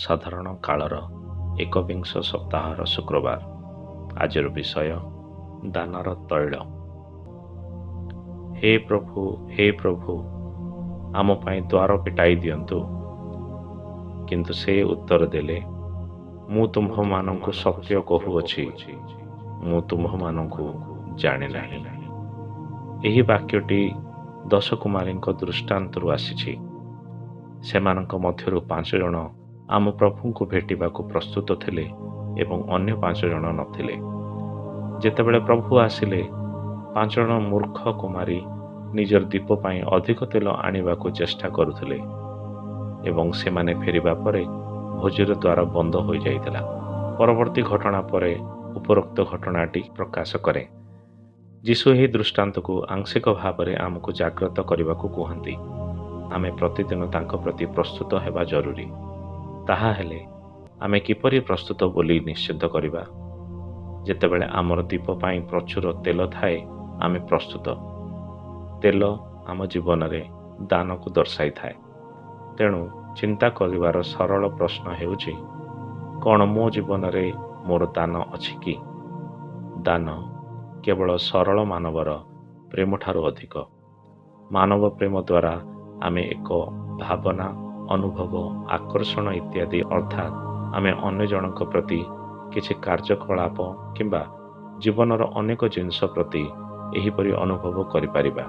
ସାଧାରଣ କାଳର ଏକବିଂଶ ସପ୍ତାହର ଶୁକ୍ରବାର। ଆଜିର ବିଷୟ ଦାନର ତୈଳ। ହେ ପ୍ରଭୁ, ହେ ପ୍ରଭୁ, ଆମ ପାଇଁ ଦ୍ୱାର ଫିଟାଇ ଦିଅନ୍ତୁ। କିନ୍ତୁ ସେ ଉତ୍ତର ଦେଲେ, ମୁଁ ତୁମ୍ଭମାନଙ୍କୁ ସତ୍ୟ କହୁଅଛି, ମୁଁ ତୁମ୍ଭମାନଙ୍କୁ ଜାଣେ ନାହିଁ। ଏହି ବାକ୍ୟଟି ଦଶ କୁମାରୀଙ୍କ ଦୃଷ୍ଟାନ୍ତରୁ ଆସିଛି। ସେମାନଙ୍କ ମଧ୍ୟରୁ ପାଞ୍ଚ ଜଣ ଆମ ପ୍ରଭୁଙ୍କୁ ଭେଟିବାକୁ ପ୍ରସ୍ତୁତ ଥିଲେ ଏବଂ ଅନ୍ୟ ପାଞ୍ଚ ଜଣ ନଥିଲେ। ଯେତେବେଳେ ପ୍ରଭୁ ଆସିଲେ, ପାଞ୍ଚ ଜଣ ମୂର୍ଖ କୁମାରୀ ନିଜର ଦୀପ ପାଇଁ ଅଧିକ ତେଲ ଆଣିବାକୁ ଚେଷ୍ଟା କରୁଥିଲେ ଏବଂ ସେମାନେ ଫେରିବା ପରେ ଭୋଜିର ଦ୍ୱାର ବନ୍ଦ ହୋଇଯାଇଥିଲା। ପରବର୍ତ୍ତୀ ଘଟଣା ପରେ ଉପରୋକ୍ତ ଘଟଣାଟି ପ୍ରକାଶ କରେ। ଯୀଶୁ ଏହି ଦୃଷ୍ଟାନ୍ତକୁ ଆଂଶିକ ଭାବରେ ଆମକୁ ଜାଗ୍ରତ କରିବାକୁ କୁହନ୍ତି। ଆମେ ପ୍ରତିଦିନ ତାଙ୍କ ପ୍ରତି ପ୍ରସ୍ତୁତ ହେବା ଜରୁରୀ। ତାହା ହେଲେ ଆମେ କିପରି ପ୍ରସ୍ତୁତ ବୋଲି ନିଶ୍ଚିତ କରିବା? ଯେତେବେଳେ ଆମର ଦୀପ ପାଇଁ ପ୍ରଚୁର ତେଲ ଥାଏ, ଆମେ ପ୍ରସ୍ତୁତ। ତେଲ ଆମ ଜୀବନରେ ଦାନକୁ ଦର୍ଶାଇଥାଏ। ତେଣୁ ଚିନ୍ତା କରିବାର ସରଳ ପ୍ରଶ୍ନ ହେଉଛି, କ'ଣ ମୋ ଜୀବନରେ ମୋର ଦାନ ଅଛି କି? ଦାନ କେବଳ ସରଳ ମାନବର ପ୍ରେମଠାରୁ ଅଧିକ। ମାନବ ପ୍ରେମ ଦ୍ୱାରା ଆମେ ଏକ ଭାବନା, ଅନୁଭବ, ଆକର୍ଷଣ ଇତ୍ୟାଦି, ଅର୍ଥାତ୍ ଆମେ ଅନ୍ୟ ଜଣଙ୍କ ପ୍ରତି କିଛି କାର୍ଯ୍ୟକଳାପ କିମ୍ବା ଜୀବନର ଅନେକ ଜିନିଷ ପ୍ରତି ଏହିପରି ଅନୁଭବ କରିପାରିବା।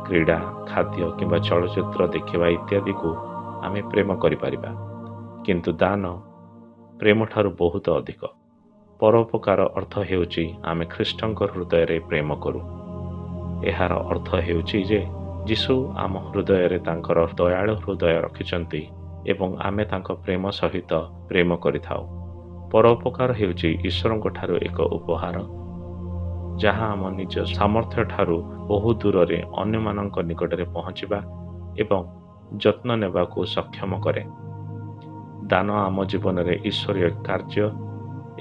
କ୍ରୀଡ଼ା, ଖାଦ୍ୟ କିମ୍ବା ଚଳଚ୍ଚିତ୍ର ଦେଖିବା ଇତ୍ୟାଦିକୁ ଆମେ ପ୍ରେମ କରିପାରିବା। କିନ୍ତୁ ଦାନ ପ୍ରେମଠାରୁ ବହୁତ ଅଧିକ। ପରୋପକାର ଅର୍ଥ ହେଉଛି ଆମେ ଖ୍ରୀଷ୍ଟଙ୍କ ହୃଦୟରେ ପ୍ରେମ କରୁ। ଏହାର ଅର୍ଥ ହେଉଛି ଯେ ଯୀଶୁ ଆମ ହୃଦୟରେ ତାଙ୍କର ଦୟାଳୁ ହୃଦୟ ରଖିଛନ୍ତି ଏବଂ ଆମେ ତାଙ୍କ ପ୍ରେମ ସହିତ ପ୍ରେମ କରିଥାଉ। ପରୋପକାର ହେଉଛି ଈଶ୍ୱରଙ୍କଠାରୁ ଏକ ଉପହାର, ଯାହା ଆମ ନିଜ ସାମର୍ଥ୍ୟଠାରୁ ବହୁ ଦୂରରେ ଅନ୍ୟମାନଙ୍କ ନିକଟରେ ପହଞ୍ଚିବା ଏବଂ ଯତ୍ନ ନେବାକୁ ସକ୍ଷମ କରେ। ଦାନ ଆମ ଜୀବନରେ ଈଶ୍ୱରୀୟ କାର୍ଯ୍ୟ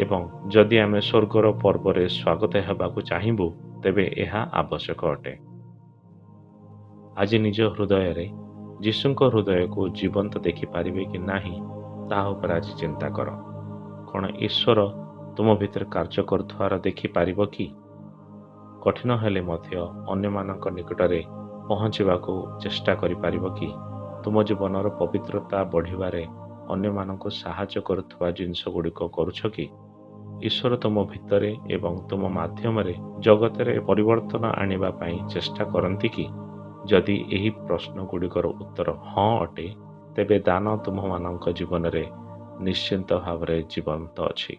ଏବଂ ଯଦି ଆମେ ସ୍ୱର୍ଗର ପର୍ବରେ ସ୍ୱାଗତ ହେବାକୁ ଚାହିଁବୁ, ତେବେ ଏହା ଆବଶ୍ୟକ ଅଟେ। ଆଜି ନିଜ ହୃଦୟରେ ଯୀଶୁଙ୍କ ହୃଦୟକୁ ଜୀବନ୍ତ ଦେଖିପାରିବେ କି ନାହିଁ, ତାହା ଉପରେ ଆଜି ଚିନ୍ତା କର। କ'ଣ ଈଶ୍ୱର ତୁମ ଭିତରେ କାର୍ଯ୍ୟ କରୁଥିବାର ଦେଖିପାରିବ କି? କଠିନ ହେଲେ ମଧ୍ୟ ଅନ୍ୟମାନଙ୍କ ନିକଟରେ ପହଞ୍ଚିବାକୁ ଚେଷ୍ଟା କରିପାରିବ କି? ତୁମ ଜୀବନର ପବିତ୍ରତା ବଢ଼ିବାରେ ଅନ୍ୟମାନଙ୍କୁ ସାହାଯ୍ୟ କରୁଥିବା ଜିନିଷଗୁଡ଼ିକ କରୁଛ କି? ଈଶ୍ୱର ତୁମ ଭିତରେ ଏବଂ ତୁମ ମାଧ୍ୟମରେ ଜଗତରେ ପରିବର୍ତ୍ତନ ଆଣିବା ପାଇଁ ଚେଷ୍ଟା କରନ୍ତି କି? ଯଦି ଏହି ପ୍ରଶ୍ନଗୁଡ଼ିକର ଉତ୍ତର ହଁ ଅଟେ, ତେବେ ଦାନ ତୁମମାନଙ୍କ ଜୀବନରେ ନିଶ୍ଚିତ ଭାବରେ ଜୀବନ୍ତ ଅଛି।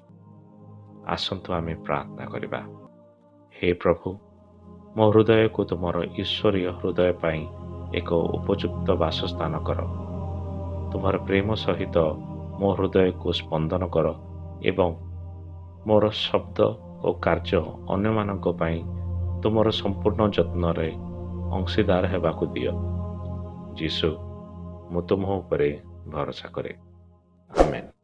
ଆସନ୍ତୁ ଆମେ ପ୍ରାର୍ଥନା କରିବା। ହେ ପ୍ରଭୁ, ମୋ ହୃଦୟକୁ ତୁମର ଈଶ୍ୱରୀୟ ହୃଦୟ ପାଇଁ ଏକ ଉପଯୁକ୍ତ ବାସସ୍ଥାନ କର। ତୁମର ପ୍ରେମ ସହିତ ମୋ ହୃଦୟକୁ ସ୍ପନ୍ଦନ କର ଏବଂ ମୋର ଶବ୍ଦ ଓ କାର୍ଯ୍ୟ ଅନ୍ୟମାନଙ୍କ ପାଇଁ ତୁମର ସମ୍ପୂର୍ଣ୍ଣ ଯତ୍ନରେ ଅଂଶୀଦାର ହେବାକୁ ଦିଅ। ଯୀଶୁ, ମୁଁ ତୁମ ଉପରେ ଭରସା କରେ। ଆମେନ୍।